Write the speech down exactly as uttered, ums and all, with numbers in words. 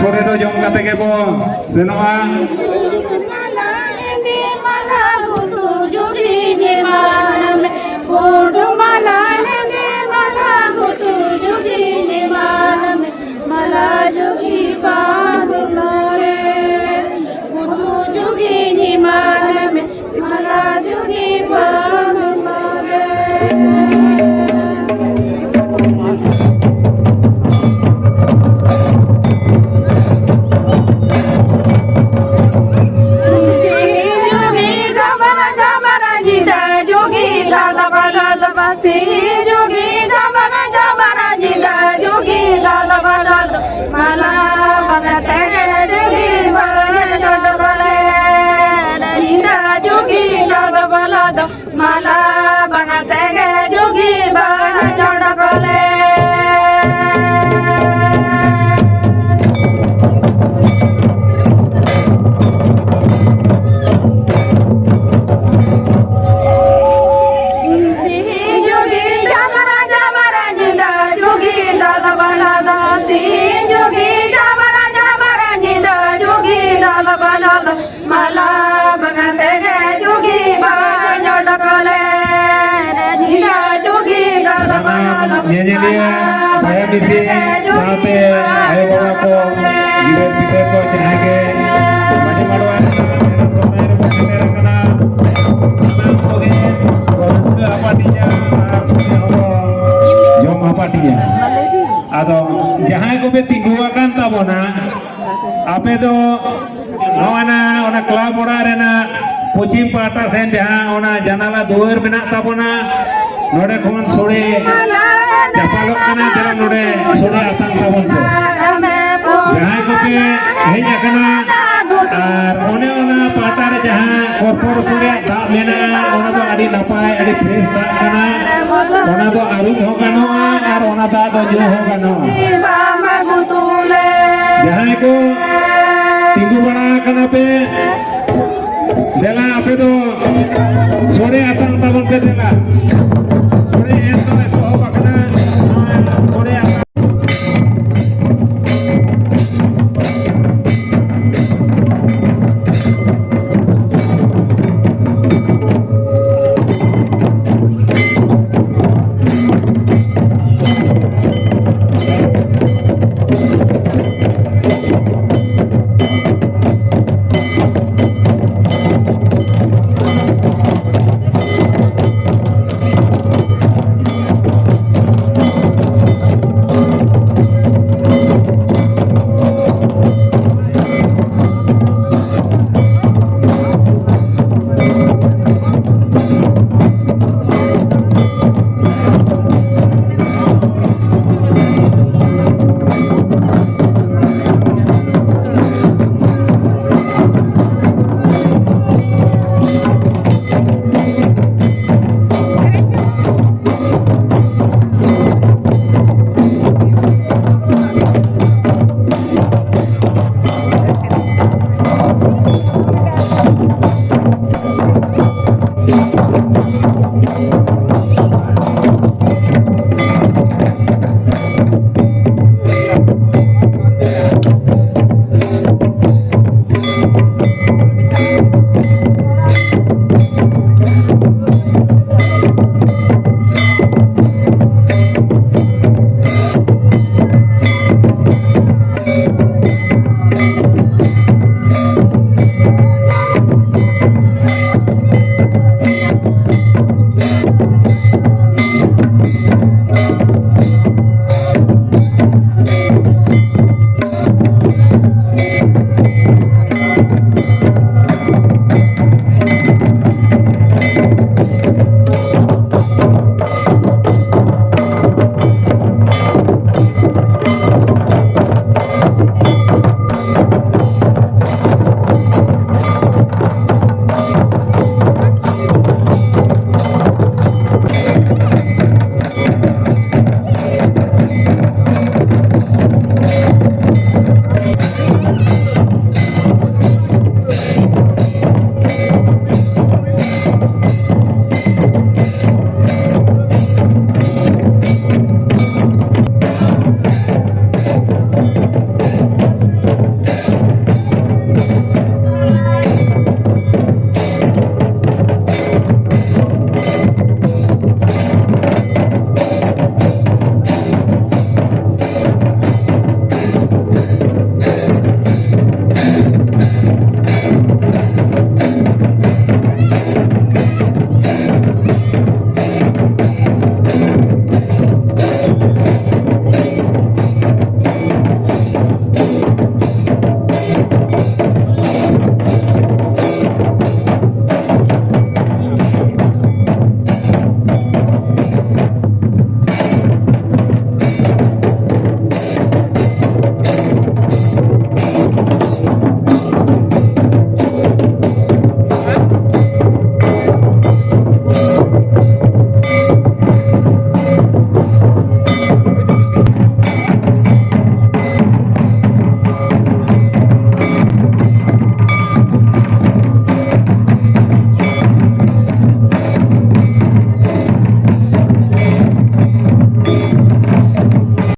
ᱠᱚᱨᱮ ᱫᱚ ᱡᱚᱢ ᱠᱟᱛᱮ ᱜᱮᱵᱚ ᱥᱮᱱᱚᱜᱼᱟ᱾ ᱢᱟᱞᱟ ᱦᱮᱸᱫᱮ ᱢᱟᱞᱟ ᱜᱩᱛᱩ ᱡᱩᱜᱤ ᱧᱮᱢᱟᱱ ᱢᱮ, ᱯᱩᱸᱰ ᱢᱟᱞᱟ ᱦᱮᱸᱫᱮ ᱢᱟᱞᱟ ᱜᱩᱛᱩ ᱡᱩᱜᱤ ᱧᱮᱢᱟᱱ ᱢᱮ, ᱢᱟᱞᱟ ᱡᱩᱜᱤ ᱵᱟᱸᱫᱩᱞ ᱨᱮ, ᱜᱩᱛᱩ ᱡᱩᱜᱤ ᱧᱮᱢᱟᱱ ᱢᱮ, ᱢᱟᱞᱟ ᱡᱩᱜᱤ ᱵᱟᱸᱫᱩᱞ ᱨᱮ᱾ ᱥᱤᱧ ᱡᱩᱜᱤ ᱡᱷᱟᱢᱨᱟ ᱡᱷᱟᱢᱨᱟ ᱧᱤᱫᱟᱹ ᱡᱩᱜᱤ ᱞᱟᱫᱟ ᱵᱟᱞᱟᱫᱟ᱾ ᱥᱤᱧ ᱡᱩᱜᱤ ᱡᱷᱟᱢᱨᱟ ᱡᱷᱟᱢᱨᱟ ᱧᱤᱫᱟᱹ ᱡᱩᱜᱤ ᱞᱟᱫᱟ ᱵᱟᱞᱟᱫᱟ᱾ ᱢᱟᱞᱟ ᱵᱟᱸᱫᱮ ᱛᱮᱜᱮ ᱡᱩᱜᱤ ᱵᱟᱹᱧ ᱚᱰᱚᱠ ᱞᱮᱱ᱾ ᱧᱤᱫᱟᱹ ᱡᱩᱜᱤ ᱞᱟᱫᱟ ᱵᱟᱞᱟᱫᱟ᱾ ᱢᱟᱞᱟ ᱵᱟᱸᱫᱮ ᱛᱮᱜᱮ ᱡᱩᱜᱤ ᱵᱟᱹᱧ ᱚᱰᱚᱠ ᱞᱮᱱ᱾ ᱥᱤᱧ ᱡᱩᱜᱤ ᱡᱷᱟᱢᱨᱟ ᱡᱷᱟᱢᱨᱟ ᱧᱤᱫᱟᱹ ᱡᱩᱜᱤ ᱞᱟᱫᱟ ᱵᱟᱞᱟᱫᱟ᱾ ᱥᱤᱧ ᱡᱩᱜᱤ ᱡᱷᱟᱢᱨᱟ ᱡᱷᱟᱢᱨᱟ ᱧᱤᱫᱟᱹ ᱡᱩᱜᱤ ᱞᱟᱫᱟ ᱵᱟᱞᱟᱫᱟ᱾ ᱢᱟᱞᱟ ᱵᱟᱸᱫᱮ ᱛᱮᱜᱮ ᱡᱩᱜᱤ ᱵᱟᱹᱧ ᱚᱰᱚᱠ ᱞᱮᱱ᱾ ᱧᱤᱫᱟᱹ ᱡᱩᱜᱤ ᱞᱟᱫᱟ ᱵᱟᱞᱟᱫᱟ᱾ ᱧᱮᱧᱮᱞᱤᱭᱟᱹ ᱵᱚᱭᱦᱟ ᱢᱤᱥᱤ ᱥᱟᱶᱛᱮ ᱟᱭᱳ ᱵᱟᱵᱟ ᱠᱚ, ᱜᱤᱫᱟᱹᱨ ᱯᱤᱫᱟᱹᱨ ᱠᱚ, ᱡᱟᱦᱟᱸᱭ ᱜᱮ ᱢᱟᱹᱡᱷᱤ ᱢᱟᱰᱣᱟ ᱨᱮ ᱥᱚᱦᱨᱟᱭ ᱨᱮᱵᱚᱱ ᱥᱮᱴᱮᱨ ᱟᱠᱟᱱᱟ, ᱥᱟᱱᱟᱢ ᱠᱚᱜᱮ ᱵᱚᱱ ᱨᱟᱹᱥᱠᱟᱹ ᱟᱯᱟᱴᱤᱧᱟ ᱟᱨ ᱥᱚᱸᱜᱮ ᱦᱚᱸᱵᱚᱱ ᱡᱚᱢ ᱟᱯᱟᱴᱤᱧᱟ᱾ ᱟᱫᱚ ᱡᱟᱦᱟᱸᱭ ᱠᱚᱯᱮ ᱛᱤᱸᱜᱩ ᱟᱠᱟᱱ ᱛᱟᱵᱚᱱᱟ, ᱟᱯᱮ ᱫᱚ ᱱᱚᱜᱼᱚ ᱱᱟ, ᱚᱱᱟ ᱠᱞᱟᱵᱽ ᱚᱲᱟᱜ ᱨᱮᱱᱟᱜ ᱯᱚᱪᱷᱤᱢ ᱯᱟᱦᱴᱟ ᱥᱮᱱ ᱡᱟᱦᱟᱸ ᱚᱱᱟ ᱡᱟᱱᱟᱞᱟ ᱫᱩᱣᱟᱹᱨ ᱢᱮᱱᱟᱜ ᱛᱟᱵᱚᱱᱟ, ᱱᱚᱰᱮ ᱠᱷᱚᱱ ᱥᱳᱲᱮ ᱪᱟᱯᱟᱞᱚᱜ ᱠᱟᱱᱟ, ᱫᱮᱞᱟ ᱱᱚᱰᱮ ᱥᱳᱲᱮ ᱟᱛᱟᱝ ᱛᱟᱵᱚᱱ ᱯᱮ᱾ ᱡᱟᱦᱟᱸᱭ ᱠᱚᱯᱮ ᱦᱮᱡ ᱟᱠᱟᱱᱟ, ᱟᱨ ᱚᱱᱮ ᱚᱱᱟ ᱯᱟᱦᱴᱟ ᱨᱮ ᱡᱟᱦᱟᱸ ᱠᱚᱨᱯᱳᱨᱮᱥᱚᱱ ᱨᱮᱭᱟᱜ ᱫᱟᱜ ᱢᱮᱱᱟᱜᱼᱟ, ᱚᱱᱟ ᱫᱚ ᱟᱹᱰᱤ ᱱᱟᱯᱟᱭ, ᱟᱹᱰᱤ ᱯᱷᱨᱮᱥ ᱫᱟᱜ ᱠᱟᱱᱟ, ᱚᱱᱟ ᱫᱚ ᱟᱹᱨᱩᱵ ᱦᱚᱸ ᱜᱟᱱᱚᱜᱼᱟ ᱟᱨ ᱚᱱᱟ ᱫᱟᱜ ᱫᱚ ᱧᱩ ᱦᱚᱸ ᱜᱟᱱᱚᱜᱼᱟ᱾ ᱡᱟᱦᱟᱸᱭ ᱠᱚ ᱛᱤᱸᱜᱩ ᱵᱟᱲᱟ ᱟᱠᱟᱱᱟ ᱯᱮ, ᱫᱮᱞᱟ ᱟᱯᱮ ᱫᱚ ᱥᱳᱲᱮ ᱟᱛᱟᱝ ᱛᱟᱵᱚᱱ ᱯᱮ, ᱫᱮᱞᱟ᱾ ᱥᱳᱲᱮ ᱮᱱ ᱫᱚ ᱮᱛᱚᱦᱚᱵ ᱟᱠᱟᱱᱟ᱾